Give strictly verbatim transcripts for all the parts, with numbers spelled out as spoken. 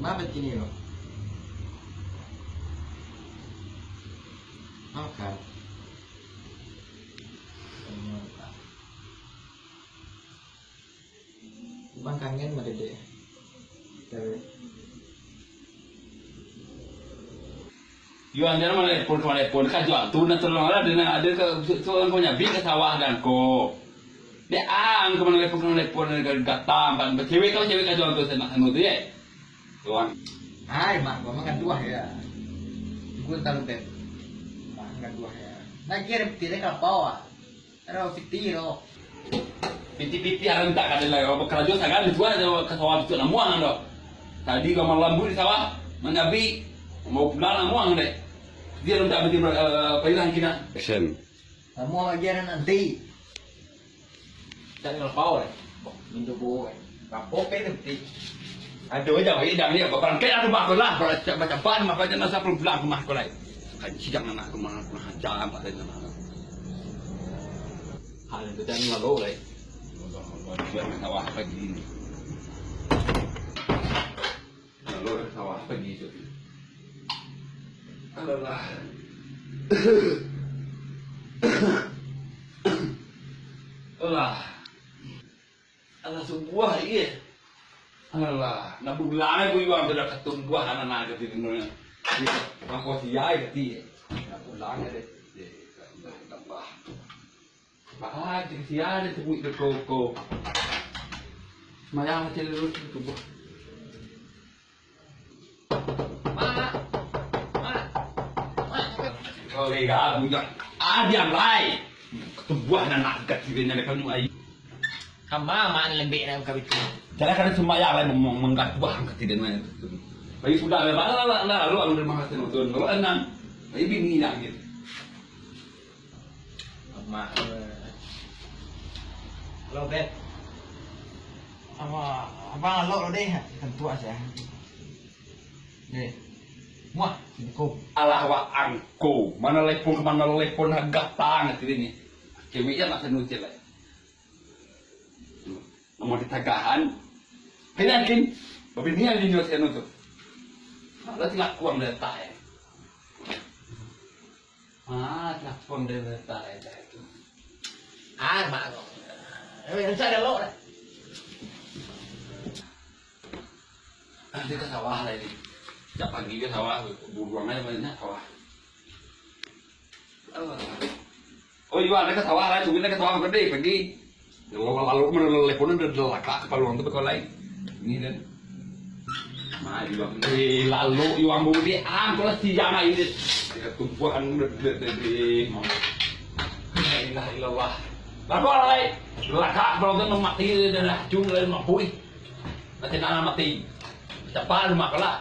Manga kini lo? Manga. Bang kangen madedek. Yo, anda manelepon ka manelepon, ka jual tu, nah, tolong lah, ado, ado ka, tu, tu, angko nyabik ka sawah dan ko. Dek ang ka manelepon, ka manelepon, ka gatang, pan, cewek kau, cewek ka jual tu, sanak anu tu, ye. Tuan. Ai, mak, gua mah gaduah ya. Gua tahu deh. Mak gaduah ya. Nah, kira betul ka lapau ah. Ado piti ro. Piti-piti aran tak ada lai. Orang karajo sagan dijual aja ka sawah tu namuang do. Tadi ka malam di sawah, manyabi, mau pulang namuang deh. Dia minta piti ber-, eh, pailang kina. Sen. Namuang lagi anak nanti. Tak ada lapau eh. Mintu po eh. Lapau pe nanti. Aduh, jangan, jangan, jangan, barangkek lah rumah ko lah. Bacapat rumah ko, jangan sampai pulang rumah ko lai. Kan sidang anak rumah, kurang ajar, amat lai anak. Hal itu jangan lalu lai. Buat sawah pagi ni. Lalu sawah pagi tu. Alah. Alah. Alah, subuah, iyo. Alah, nak bulan ko iwang tu dah katumbuah anak-anak ka tino. Iyo, mako siai kati. Nak bulan deh. Iyo, tambah, tambah. Bah, cik siai deh sebuik deh ko, ko. Mayang cik dulu tu buah. Mak, mak, mak. Kau lega budak. Ah, diam lai. Ketubuah nan nak dekat dirinya dekat nu ai. Kama mak lembek nak buka pintu. Jangan kada sembahyang lai mem-, mem-, menggaduah angkat tidak main. Bagi budak lah, lah, lah, lah, lalu alun rumah kasih nonton. Kalau enam, bagi bini lah gitu. Mak, eh. Halo, Beb. Apa, abang alok lo deh, tentu aja. Deh. Muah, assalamualaikum. Alah, wak angko. Mana lepon, mana lepon, gatang hati ini. Cewek ya nak senucil lah. Nomor ditagahan. Kena yakin. Babinian di nyos kanu tu. Malah tinggal kuang letak ya. Ah, telepon dari letak itu. Ah, mak kau. Eh, insya Allah lah. Nanti ke sawah lah ini. Sejak pagi ke sawah, buruang aja banyak sawah. Oh, iya, ada ke sawah lah, tungguin ke sawah gede pagi. Lalu, lalu, mana lelepon udah lakak ka paluang tu, bakal lain. Ini kan. Nah, iwang, eh, lalu iwang budi, ah, kalau siang aja deh. Dia tumpuan, deh, deh, deh, deh. La ilaha illallah. Lalu, alai, lakak ka paluang tu, mati, dah, dah, cung, lalu mati. Nanti nak mati. Cepat, rumah kelak.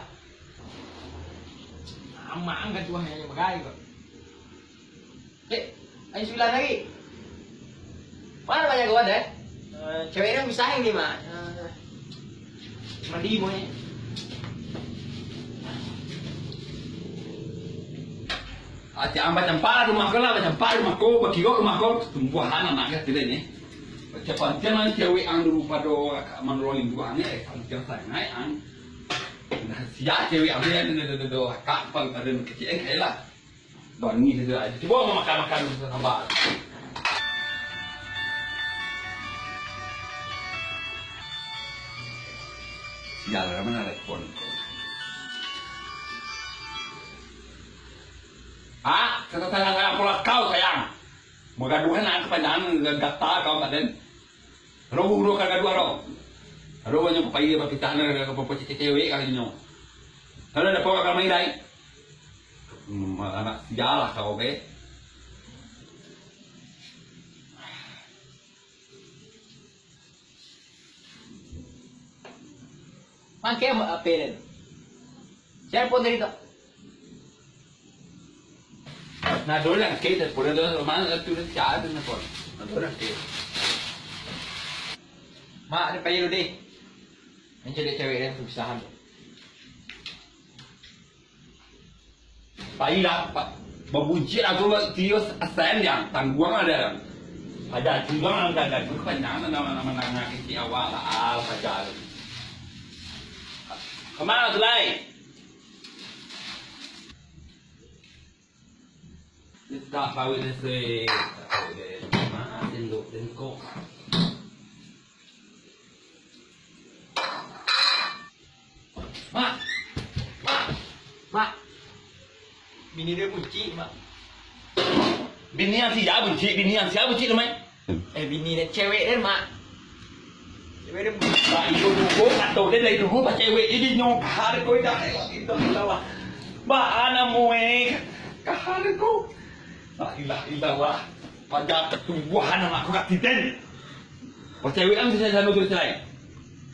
Amak angkat tuah yang bagai kok. Eh, ayo sembilan lagi. Mana banyak kawan, eh? Eh, ceweknya bisa ini, Mak. Eh, mandi, boy. Ah, cak, ah, bacampak lah rumah ko lah, bacampak rumah ko, bakirok rumah ko, tumbuahan anaknya tidak ni. Macam pancing lah cewek ang dulu pado akak manulolin dua ni, eh, pancing sangat ang. Nah, siap cewek ang ni, ada, ada, ada, ada, akak pang, ada kecil, eh, kayak lah. Bangih sajo. Cubo mamakan-makan dulu, sabar. Sial, mana respon? Ah, kata sayang, sayang pula kau, sayang. Magaduhan nak kepanjangan, gata kau, Pak Den. Ado guru ka gaduah ado. Ado banyak papai bapitah nan ka papacici cewek ka inyo. Kalau ada pawak ka main dai. Hmm, anak sial lah kau, oke. Pakai apa den? Siapa tadi tu? Nah, dorang ke, dah pun ada mana tu dah cari tu, nah, pun. Nah, dorang ke. Mak, ada payah lu deh. Mencari cewek yang kesusahan tu. Payah lah, Pak. Babuncit lah tu, tios asen yang tangguang ada. Ada tios yang ada, ada tu kepanjangan nama-nama nangah kecil awal lah, al pajar. Mama, Zulai. Mintak pawik den, Sri. Pawik den. Ma, tendok, tengkok. Mak. Mak. Mak. Bini dia buncik, Mak. Bini yang sia buncik, bini yang sia buncik tu, Mai? Eh, bini dan cewek den, Mak. Cewek den buncik. Mak, iyo dulu, kato den dari dulu, pas cewek jadi nyo, kahar ko, indak, indak, indak, indak, Mak. Mak, anak muek, kahar ko. La ilaha illallah. Paja ketubuahan anak ko katiten. Pas cewek kan bisa sano tu cerai.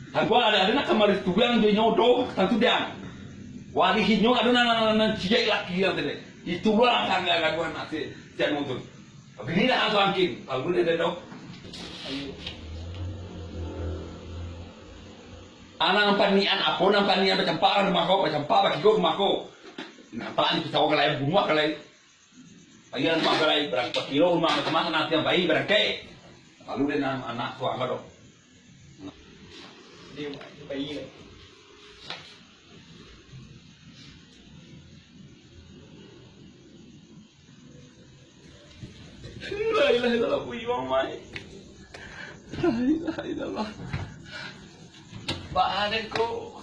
Tantu ada, ada nak kamari tuang jo nyo doh, tantu dia. Warihinyo ada nan, nan, nan, nan ciek laki yang tadi. Itu lah kan gaduan nak si, si anu tu. Tapi ni dah langsung angkin. Kalau dia dah doh. Anak panian, apo nan panian bacampak rumah ko, bacampak bakigo rumah ko. Nampak ni pisau kalai, bunuah kalai. Ayo rumah kalai, barang pakiro rumah macam mana nanti yang baik, barang kek. Lalu dia nan anak suang ka doh. Dia baik. La ilaha illallah, buyuang mai. La ilaha illallah. Ba ade ko.